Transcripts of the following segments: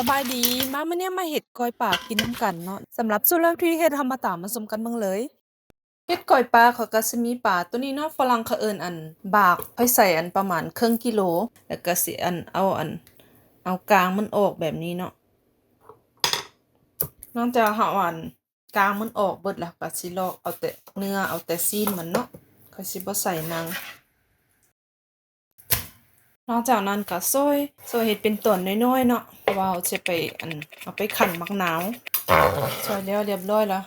ສະບາຍດີ ມາມື້ນີ້ມາເຮັດກ້ອຍປາກິນນຳກັນເນາະ. ສຳລັບສູດແລກທີ່ເຮັດ ເຮົາມາຕາມມາຊົມກັນເບິ່ງເລີຍ. ເຮັດກ້ອຍປາ ຂ້ອຍກໍຊິມີປາໂຕນີ້ເນາະ ຝຣັ່ງເຂົາເອີ້ນອັນບາກ ຂ້ອຍໃສ່ອັນປະມານເຄິ່ງກິໂລ ແລ້ວກໍຊິອັນເອົາອັນ ເອົາກາງມັນອອກແບບນີ້ເນາະ. ຫຼັງຈາກເຮົາອັນກາງມັນອອກເບິດແລ້ວ ກໍຊິລອກເອົາແຕ່ເນື້ອ ເອົາແຕ່ຊີ້ນມັນເນາະ ຂ້ອຍຊິບໍ່ໃສ່ໜັງ. ຫຼັງຈາກນັ້ນກໍຊອຍ ຊອຍເຮັດເປັນຕອນນ້ອຍໆເນາະ ເພາະວ່າເຮົາຊິໄປອັນ ເອົາໄປຄັ້ນໝາກນາວ. ຊອຍແລ້ວຮຽບຮ້ອຍແລ້ວ.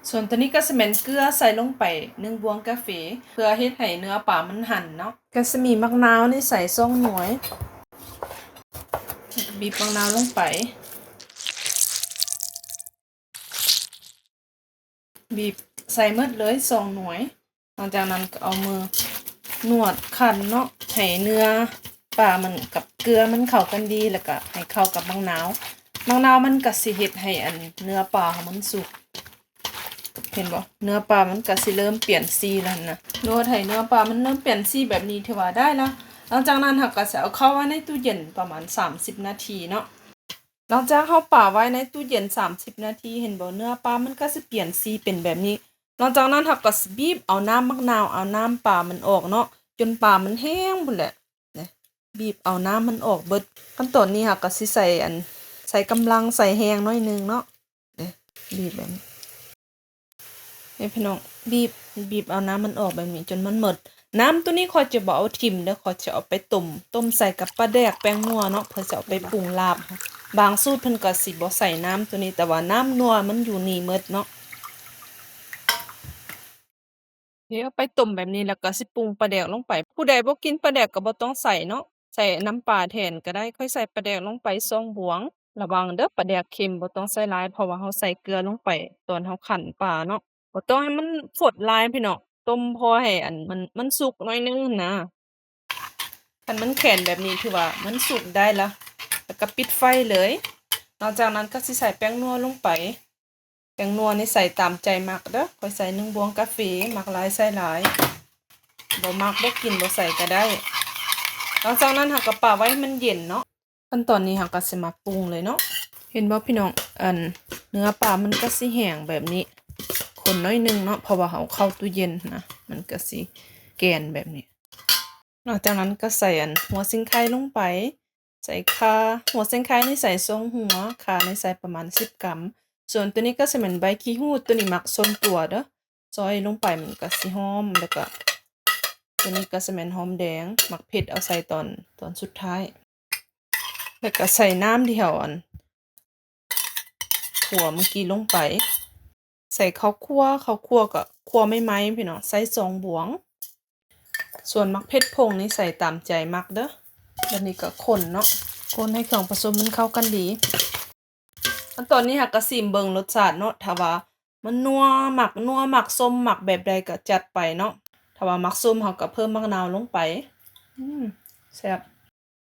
ສ່ວນໂຕນີ້ກໍຊິແມ່ນເກືອ ໃສ່ລົງໄປໜຶ່ງບ່ວງກາເຟ ເພື່ອເຮັດໃຫ້ເນື້ອປາມັນຫັນເນາະ. ກໍຊິມີໝາກນາວນີ້ໃສ່ສອງໜ່ວຍ ແລ້ວກໍບີບໝາກນາວລົງໄປ ບີບໃສ່ໝົດເລີຍສອງໜ່ວຍ. ຫຼັງຈາກນັ້ນກໍເອົາມືນວດຄັ້ນເນາະ ໃຫ້ເນື້ອປາມັນກັບເກືອມັນເຂົ້າກັນດີ ແລ້ວກໍໃຫ້ເຂົ້າກັບໝາກນາວ. ໝາກນາວມັນກໍຊິເຮັດໃຫ້ອັນເນື້ອປາເຮົາມັນສຸກ ເຫັນບໍ່? ເນື້ອປາມັນກໍຊິເລີ່ມປ່ຽນສີແລ້ວຫັ້ນນະ. ນວດໃຫ້ເນື້ອປາມັນເລີ່ມປ່ຽນສີແບບນີ້ ຖືວ່າໄດ້ລະ. ຫຼັງຈາກນັ້ນເຮົາກໍຊິເອົາເຂົ້າໄວ້ໃນຕູ້ເຢັນປະມານສາມສິບນາທີເນາະ. ຫຼັງຈາກເຮົາປາໄວ້ໃນຕູ້ເຢັນສາມສິບນາທີ ເຫັນບໍ່? ເນື້ອປາມັນກໍຊິປ່ຽນສີເປັນແບບນີ້. ຫຼັງຈາກນັ້ນເຮົາກໍຊິບີບເອົານ້ຳໝາກນາວ ເອົານ້ຳປາມັນອອກເນາະ ຈົນປາມັນແຫ້ງພຸ້ນແຫຼະ. ນີ້ ບີບເອົານ້ຳມັນອອກເບິດ. ຂັ້ນຕອນນີ້ເຮົາກໍຊິໃສ່ອັນ ໃສ່ກຳລັງ ໃສ່ແຮງໜ້ອຍໜຶ່ງເນາະ. ນີ້ ບີບແບບນີ້ ນີ້ພີ່ນ້ອງ ບີບ ບີບເອົານ້ຳມັນອອກແບບນີ້ຈົນມັນໝົດ. ນ້ຳໂຕນີ້ຂ້ອຍຈະບໍ່ເອົາຖິ້ມເດີ ຂ້ອຍຈະເອົາໄປຕົ້ມ ຕົ້ມໃສ່ກັບປາແດກແປ້ງນົວເນາະ ເພື່ອຈະເອົາໄປປຸງລາບ. ບາງສູດເພິ່ນກໍຊິບໍ່ໃສ່ນ້ຳໂຕນີ້ ແຕ່ວ່ານ້ຳນົວມັນຢູ່ນີ້ໝົດເນາະ. ເອົາໄປຕົ້ມແບບນີ້ ແລ້ວກໍຊິປຸງປາແດກລົງໄປ. ຜູ້ໃດບໍ່ກິນປາແດກກໍບໍ່ຕ້ອງໃສ່ເນາະ ໃສ່ນ້ຳປາແທນກໍໄດ້. ຂ້ອຍໃສ່ປາແດກລົງໄປສອງບ່ວງ. ລະວັງເດີ ປາແດກເຄັມ ບໍ່ຕ້ອງໃສ່ຫຼາຍ ເພາະວ່າເຮົາໃສ່ເກືອລົງໄປຕອນເຮົາຄັ້ນປາເນາະ. ບໍ່ຕ້ອງໃຫ້ມັນຟົດຫຼາຍພີ່ນ້ອງ ຕົ້ມພໍໃຫ້ອັນ ມັນ ມັນສຸກໜ້ອຍໜຶ່ງນະ. ຄັນມັນແຂນແບບນີ້ ຖືວ່າມັນສຸກໄດ້ລະ ແລ້ວກໍປິດໄຟເລີຍ. ຫຼັງຈາກນັ້ນກໍຊິໃສ່ແປ້ງນົວລົງໄປ. ແປ້ງນົວນີ້ໃສ່ຕາມໃຈມັກເດີ ຂ້ອຍໃສ່ໜຶ່ງບ່ວງກາເຟ ມັກຫຼາຍໃສ່ຫຼາຍ ບໍ່ມັກບໍ່ກິນ ບໍ່ໃສ່ກໍໄດ້. ຫຼັງຈາກນັ້ນເຮົາກໍປະໄວ້ໃຫ້ມັນເຢັນເນາະ. ຂັ້ນຕອນນີ້ເຮົາກໍຊິມາປຸງເລີຍເນາະ. ເຫັນບໍ່ພີ່ນ້ອງ ອັນເນື້ອປາມັນກໍຊິແຫ້ງແບບນີ້ ຄົນໜ້ອຍໜຶ່ງເນາະ ເພາະວ່າເຮົາເຂົ້າຕູ້ເຢັນນະ ມັນກໍຊິແກ່ນແບບນີ້. ຫຼັງຈາກນັ້ນກໍໃສ່ອັນຫົວຊິງໄຄລົງໄປ ໃສ່ຂ່າ ຫົວຊິງໄຄນີ້ໃສ່ສອງຫົວ ຂ່ານີ້ໃສ່ປະມານສິບກຳ. ສ່ວນໂຕນີ້ກໍຊິແມ່ນໃບຂີ້ຫູດ ໂຕນີ້ມັກສ່ວນຕົວເດີ ຊອຍລົງໄປມັນກໍຊິຫອມ. ແລ້ວກໍໂຕນີ້ກໍຊິແມ່ນຫອມແດງ ໝາກເຜັດເອົາໃສ່ຕອນ ຕອນສຸດທ້າຍ. ແລ້ວກໍໃສ່ນ້ຳທີ່ເຮົາອັນ ຂົ້ວມື້ກີ້ລົງໄປ. ໃສ່ເຂົ້າຂົ້ວ ເຂົ້າຂົ້ວກໍຂົ້ວໃໝ່ໆ ພີ່ນ້ອງ ໃສ່ສອງບ່ວງ. ສ່ວນໝາກເຜັດຜົງນີ້ໃສ່ຕາມໃຈມັກເດີ. ບາດນີ້ກໍຄົນເນາະ ຄົນໃຫ້ເຄື່ອງປະສົມມັນເຂົ້າກັນດີ. ອັນຕອນນີ້ຫາກະຊີມເບິ່ງລົດຊາດເນາະ ຖ້າວ່າມັນນົວ ມັກນົວ ມັກສົ້ມ ມັກແບບໃດກໍຈັດໄປເນາະ. ຖ້າວ່າມັກສົ້ມເຮົາກໍເພີ່ມໝາກນາວລົງໄປ. ອືມ ແຊບ.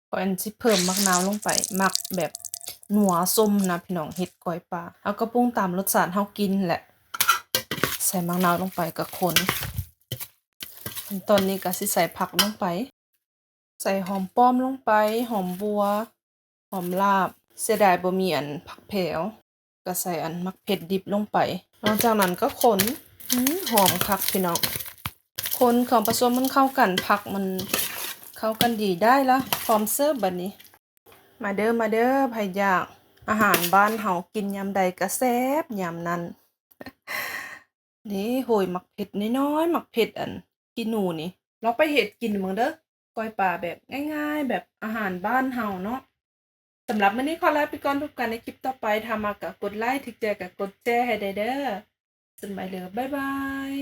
ຂ້ອຍອັນຊິເພີ່ມໝາກນາວລົງໄປ ມັກແບບນົວສົ້ມນະພີ່ນ້ອງ ເຮັດກ້ອຍປາ. ເຮົາກໍປຸງຕາມລົດຊາດເຮົາກິນແຫຼະ. ໃສ່ໝາກນາວລົງໄປກໍຄົນ. ຕອນນີ້ກໍຊິໃສ່ຜັກລົງໄປ ໃສ່ຫອມປ້ອມລົງໄປ ຫອມບົ່ວ ຫອມລາບ. ເສຍດາຍບໍ່ມີອັນຜັກແພວ. ກໍໃສ່ອັນໝາກເຜັດດິບລົງໄປ. ຫຼັງຈາກນັ້ນກໍຄົນ. ອືມ ຫອມຄັກພີ່ນ້ອງ. ຄົນເຄື່ອງປະສົມມັນເຂົ້າກັນ ຜັກມັນເຂົ້າກັນດີ ໄດ້ລະ ພ້ອມເສີບບາດນີ້. ມາເດີ ມາເດີ ໃຜຢາກ ອາຫານບ້ານເຮົາ ກິນຍາມໃດກໍແຊບຍາມນັ້ນ. ນີ້ ໂຮຍໝາກເຜັດນ້ອຍໆ ໝາກເຜັດອັນຂີ້ໜູນີ້ ລອງໄປເຮັດກິນເບິ່ງເດີ ກ້ອຍປາແບບງ່າຍໆ ແບບອາຫານບ້ານເຮົາເນາະ. ສຳລັບມື້ນີ້ຂໍລາໄປກ່ອນ ພົບກັນໃນຄລິບຕໍ່ໄປ. ຖ້າມັກກໍກົດໄລ ຖືກໃຈກໍກົດແຊໃຫ້ແດ່ເດີ. ສະບາຍດີ ບາຍບາຍ.